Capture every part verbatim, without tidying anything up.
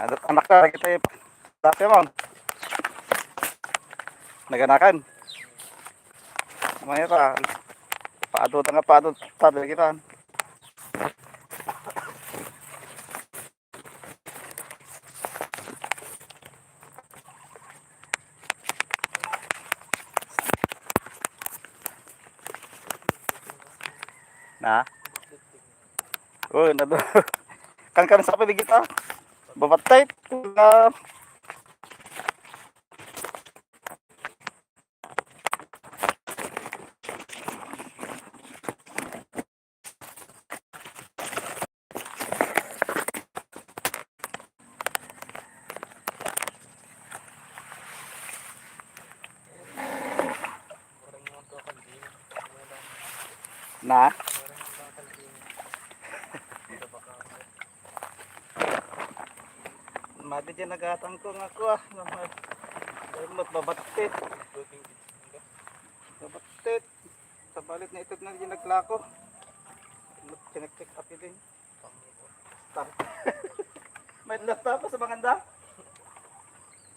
Anak ka, kita, dati mo. Naganakan. Mayroon. Paado, tanga paado, sabi kita. Na? Oh, nado. Kan kan sa piligita. Babatay. Na. Na? Madi dyan nagatang ko nga kuha. Ay, mat babattit. Babattit. Sa balit na ito na dyan naglako. Mat check-check up din. Tar. May lata pa sa manganda.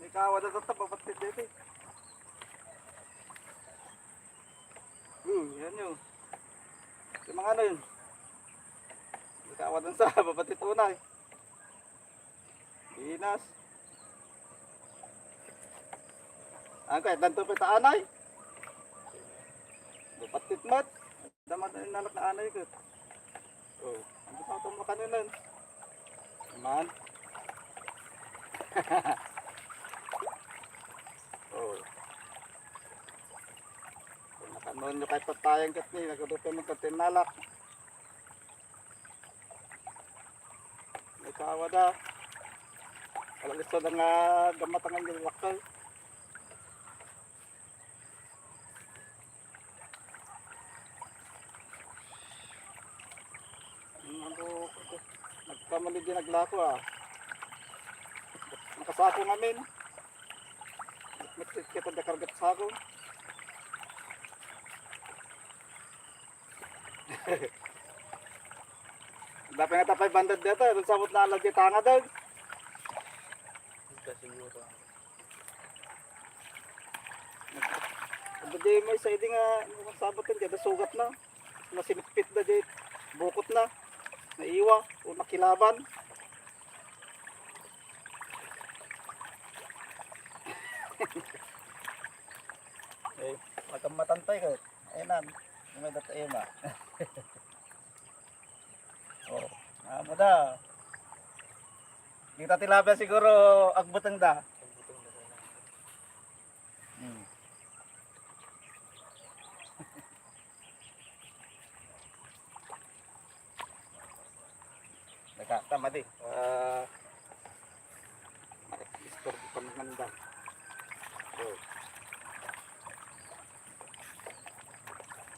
May kawa na sa babattit dito. Hmm, yan yun. Yung mga ano yun. May kawa dun sa babattit unay. Pinas. Ang kahit danto pa ita anay. Babattit mat. Damat na yung nalak na anay ko. Oh, ang gusto ko makanunan. Man. Oh. Kung nakanunan nyo kahit patayang kat ni, nagkaduto mo kat tinalak. May kawa da. Alam gusto da nga gamatangan yung lakay. Ano, nagkamali din naglako, ah. Nakasako ngamin. Nagkita da kargat sako. Dapat nga tapay bandad dito, eh. Sabot na alam di tanga daw. Hindi siguro. Ano di may sa idi nga, ano, sabot yun, kada sugat na. Nasinipit na di, bukot na. Naiwa, o nakilaban. Eh, magkamatantay ka. Ayun na. May data ayun na. Oh, amo da. Kita tilapia siguro agbuteng da. Hmm. Nagkakama di. Ah, istorbo pa naman da. Oh.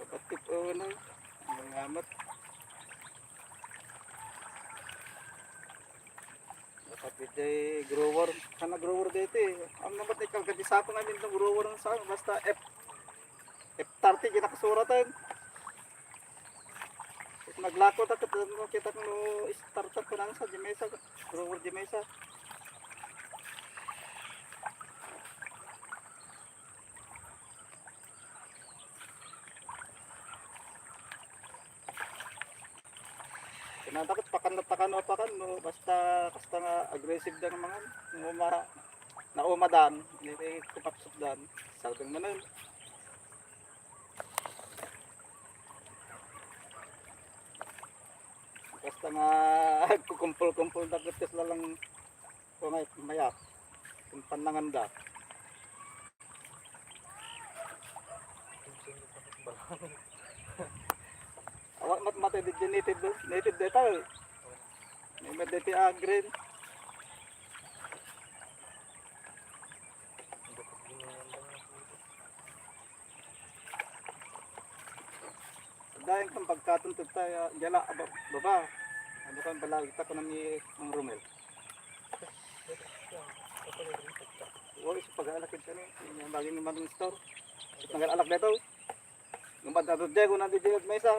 Kapatid, oh, na. Ang amat. Kapatid, eh, grower. Sana grower dito, eh. Ang namat ay kalkadisako namin itong grower ng sa, basta F, F thirty, kinakasuratan. Naglako ta ket, ano, kita ko no starter ko nang sa Jamesa, grower Jamesa. Kinadakit pakan na pakan o pakan no, basta, basta nga aggressive da nga mangan. Nga uma, naumadan, ni kupapsot dan. Salbeng manen. Basta nga agkukumpol-kumpol da ket lalang ko nga mayat. Kung panangan da. Awak mat mate di native, native data. May mate di green. Dahil kung pagkatun tayo, jala, aba, baba. Ano kan balagita ko nang i-, ang Romel. Wa, isu pag-aalakid kami. Yung bagay ng mga store. Nag-aalak dito. Yung banda doon, Diego, nandito yung mesa.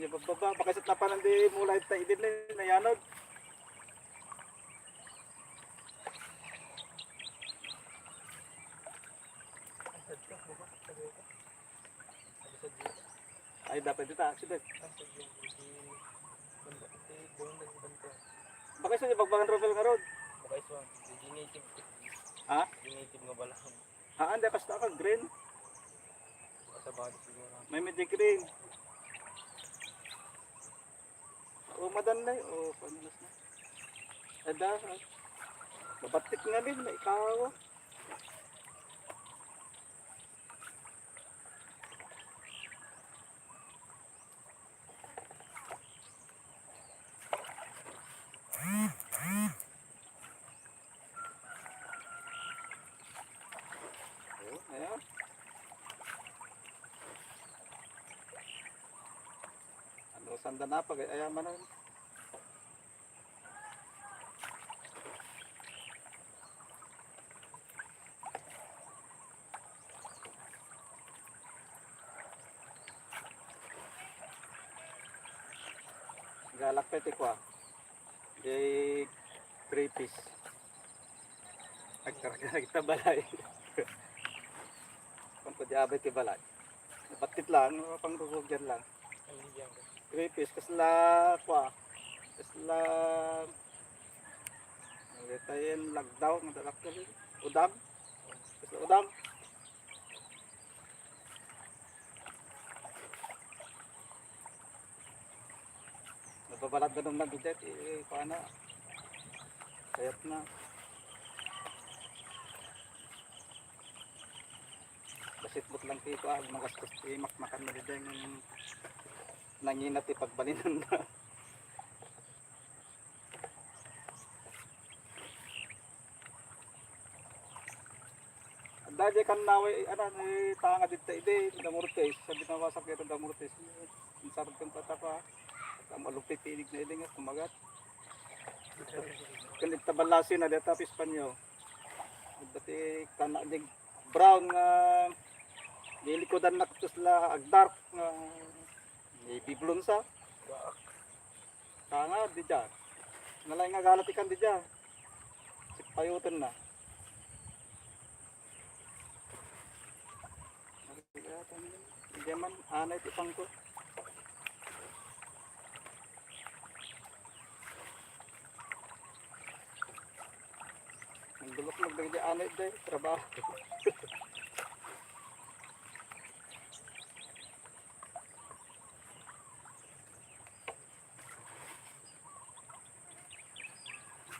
Yung bababa, baka sa tapanan di mula ita idin na, nayanod. Dapat dita, accident. Ang pag-, di, di, di, di, di, Baka sa bagbagan Robel nga road. Baka isang, di native. Ha? Di native nga bala. Haan, di kasta ka, green. Baka sa bagay siguro. May medyo green. O, madanlay. O, panulas na. Ada, ha? Mabatik nga din, may ikaw. Ayan. Ano, sanda na pag-ayaman na. Galak pa iti kua. Di three piece. Agkarga na kita balay. Kung pwede abay ti balay. Batit lang, pangrurugyan lang. Three piece, kasla, kua. Kasla, ang detayin, lagdaw, madalak ka rin. Udang. Kasla udang. Nababalat danum na bidet, eh, paano? Kayat na. Basitbot lang ti ito, ah, magastos ti makmakan na dideng nangina ti pagbalinan na. Adda diay kannaway, ano, ni tanga dita idi, Damortes, sa binawasak dita Damortes. Insarag kang patapa, ang malupit inig na idi nga, kumagat. Kan ita balasi na dita, Pispanyo. Dati kana di brown nga nilikodan na kusla agdark nga navy blue sa. Tanga, di dyan. Nalay nga galat ikan di dyan. Sipayuten na. Di man, anay ti pangko. Ang dulok mo, di anay di, trabaho.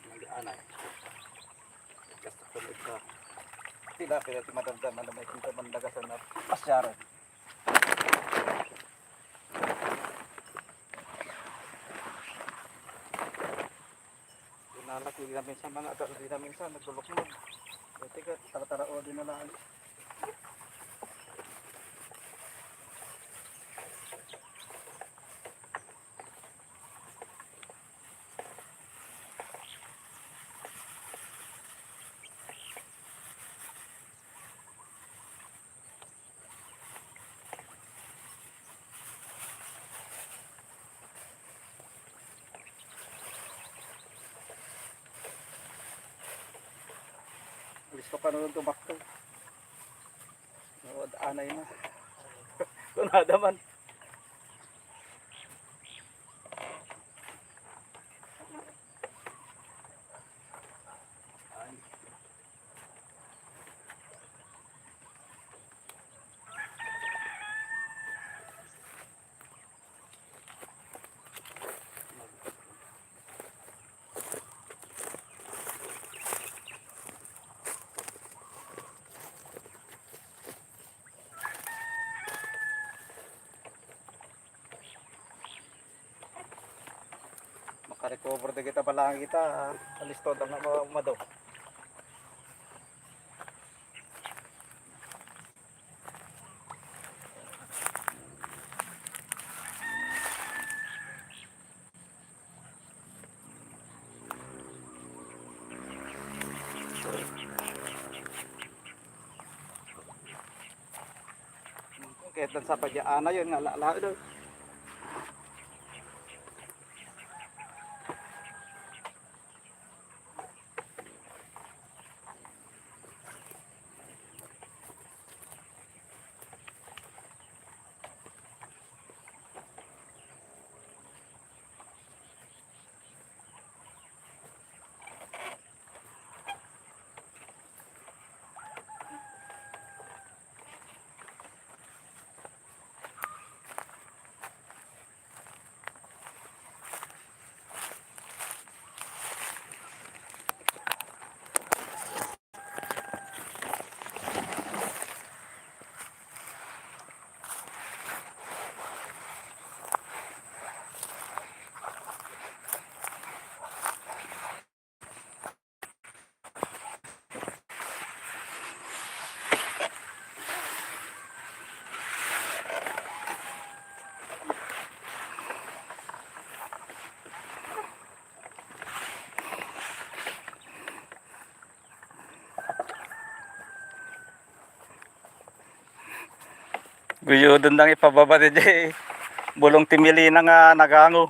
Nag-aanay. Basta ko nagka-, tila, tila, ti madamdam, ano, may kita man nagasan na pasyaran. Dinala ko dina minsan, mga adal dina minsan, nagdulok mo. Ito ka, tara-tara, o, dinala. Alis ka pa naman tumakbo. Oo, anay na. Kunada man. Makarecover da kita balang kita, ah, alisto da nga ma-, umado. Kahit lang sa pagyaana yun, nga lalaod, oh. Guyodon dang ipababa diay bulong ti milina nga nagango.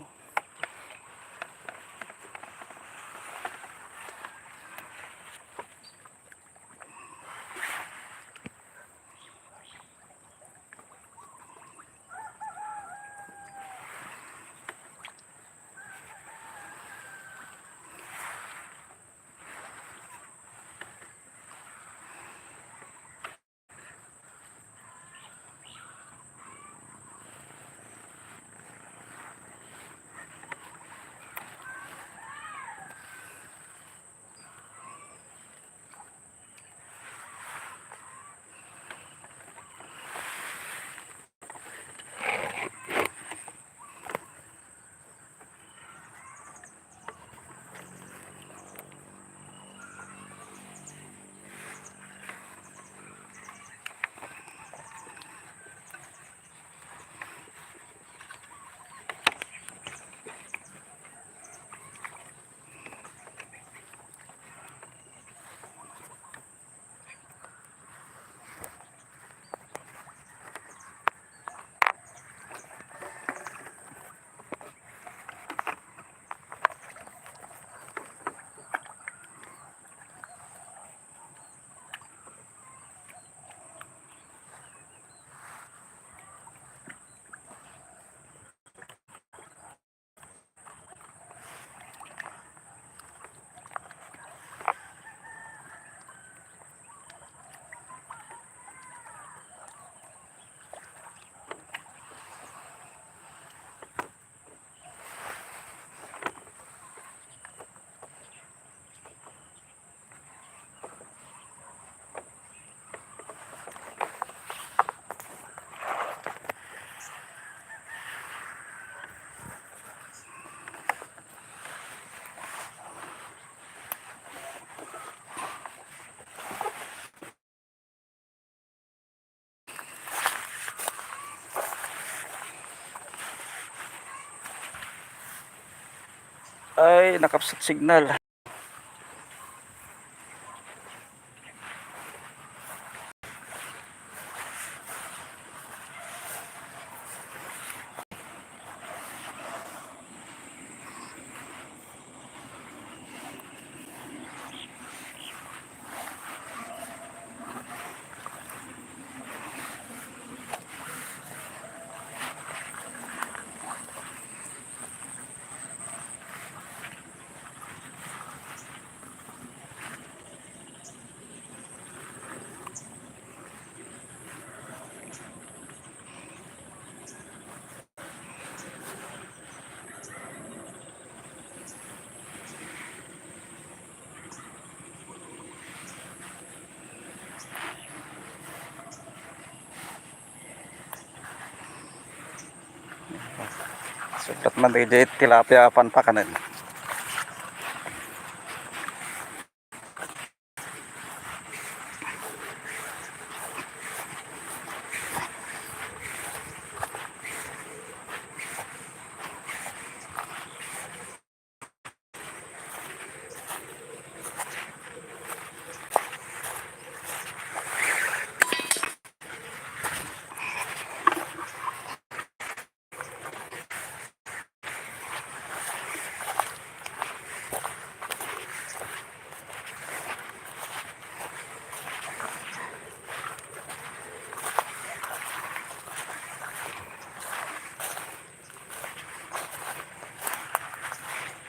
Ay, nakapsat signal. Subrat man daydiay tilapia a pakanen.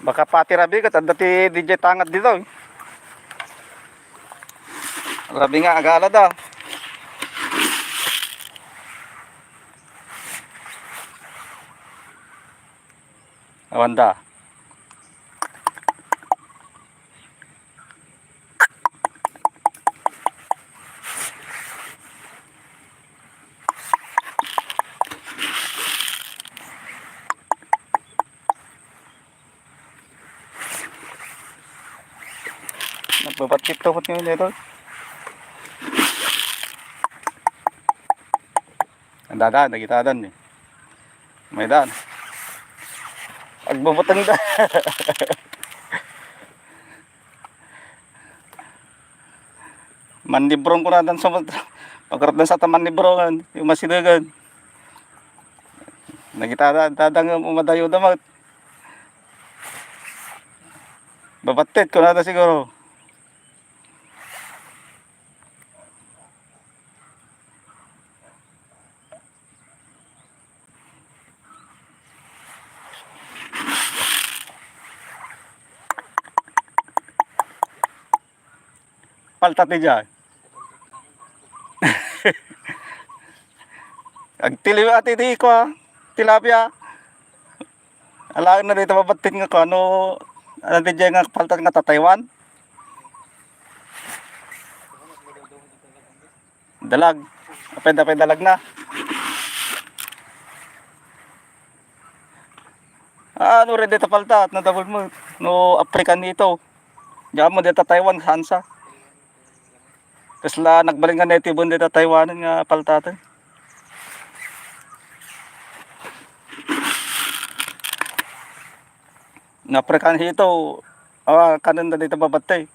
Baka pati rabigat, adda ti didiay tangad ditoy. Rabii nga agalada. Awanda. Nagbabatsit to, ba't ngayon ito? Ang daan, nagitadan eh. May daan. Agbubutang da. Manibrong ko na dan sa mot-, pagkarap dan sa ta manibrongan, yung masidagan. Nakita da, dadang umadayo da, mat. Babattit, kunada siguro. Palta ti diay. Agtili ati di ko, ah. Tilapia. Alaen na dito mabattit nga ko, ano, ano di diay nga palta nga ta Taiwan. Dalag. Apay, apay dalag na. Ah, ano rin dito palta, no double mo. No African nito. Diyan mo dito Taiwan, Hansa. Kasla nagbalin nga native dito Taiwan nga palta to. Na African hito, ah, kanan na dito babatte.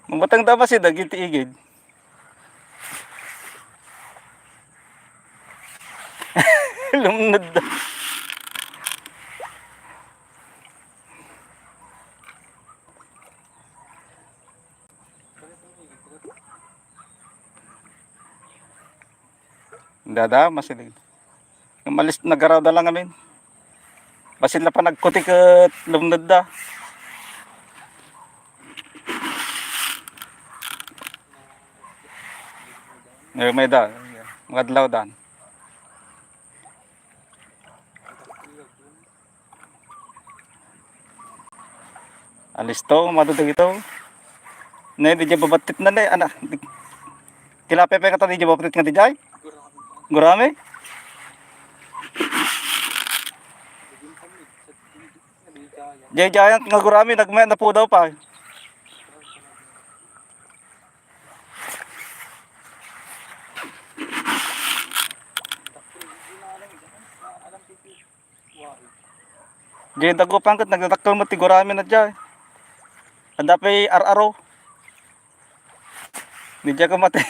Mamatang da ba si dagiti igid? Lumnod da. Dada, masilig. Malis, nagaraw da lang amin. Basin la pa nagkuti ket lumnod da. Eh, may da. Mga adlaw dan. Alisto, madu dagito. Ne, di dya babattit na ne, ana. Di, tilapia pa kata di dya babattit nga di jay? Gurami? Jay giant nga gurami, nagmay, napudaw pa. Diay dagupan ket nagdadakkel met ti gurami na diay. Adda pay ar-aro. Di diay ko mati.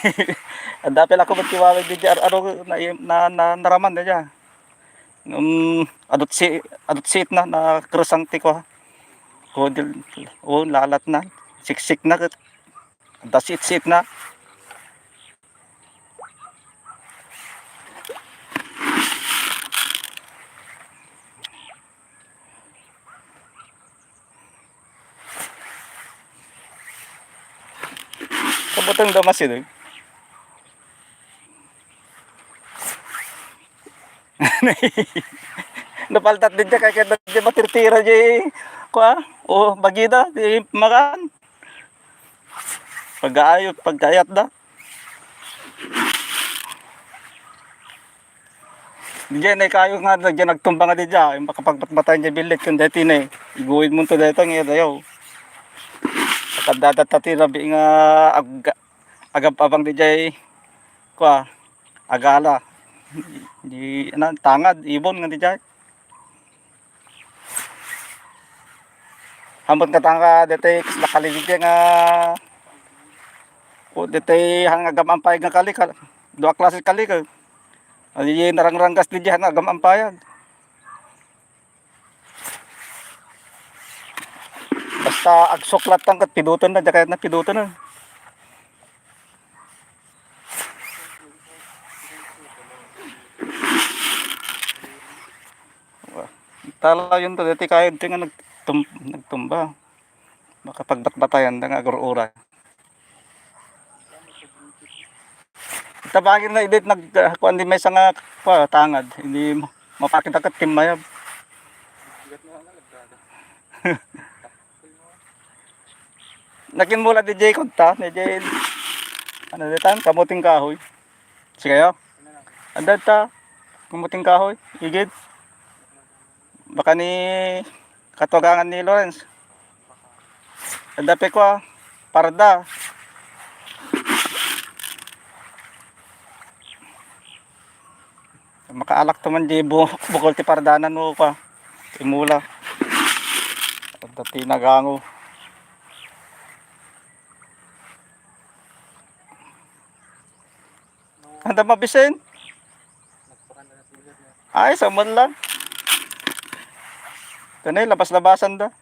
Adda pay la ko met ti wawid di diay ar-aro na, na, na, naraman na diay. Um, adut si, adut siit na, na krusang ti ko. Kudil, oh, lalat na. Siksik na ket. Adda siit-siit na. Kabutang da masideg. Napaltat din diay, kay kaya di matirtira di, kua, o, bagida, di makan. Pag-aayot, pag-ayat da. Diyan ay kayo nga, diyan nagtumba nga di diyan. Yung makapagbatbatayan diyan billit, kung dati na eh. Iguwid mo to dito, nga dayo. Pagkadadata ti rabi nga ag-, agab-abang di diyan, kua, agala. Di, ano, tangad, ibon nga di diyan. Ambot nga tangka, detoy kasla kali di nga, o, detoy han nga agam-ampayag nga kali, kal-, dua klase kali ka. Ay, narangranggas di han nga agam-ampayag. Basta agsuklat lang ket piduton na, di kayat na piduton na. Talayon to, dati kayod ti nga nagtum-, nagtumba. Makapagbatbatayan da nga agur-uray. Tabagin na idit nag, ah, kuan di may sanga, kua, tangad. Hindi ma-, mapakita ka timmayab. Nakinmula di jay kunta, ni jay, ano, di tan, kamuting kahoy. Sige, yo. Adda ta, kamuting kahoy, igid. Baka ni katugangan ni Lawrence. Adda pe ko, ah, parda. Makaalak to man di bu-, bukol ti pardanan mo pa. Imula. Adda ti nagango. Anda mabisin? Ay, sa man lang. Ito na yung labas-labasan da.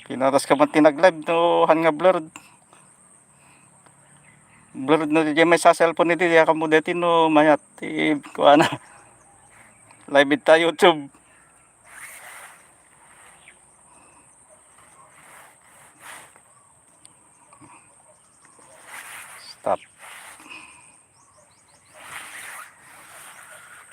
Pinatas ka man ti nag-live no han nga blurred. Blurred no diay maysa cellphone idi, diak ammo deti no mayat ti kuana. Live ita YouTube.